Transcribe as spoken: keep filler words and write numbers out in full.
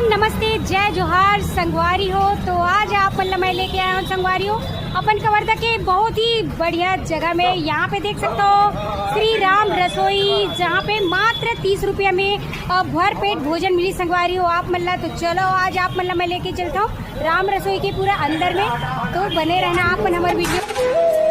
नमस्ते, जय जोहार संगवारी हो। तो आज आप मन ला मैं लेके आया हूँ संगवारी हो अपन कवर्धा के बहुत ही बढ़िया जगह में। यहाँ पे देख सकते हो श्री राम रसोई, जहाँ पे मात्र तीस रुपया में अ, भर पेट भोजन मिली संगवारी हो आप मन ला। तो चलो आज आप मन ला मैं लेके चलता हूँ राम रसोई के पूरा अंदर में। तो बने रहना आप मन हमारे वीडियो।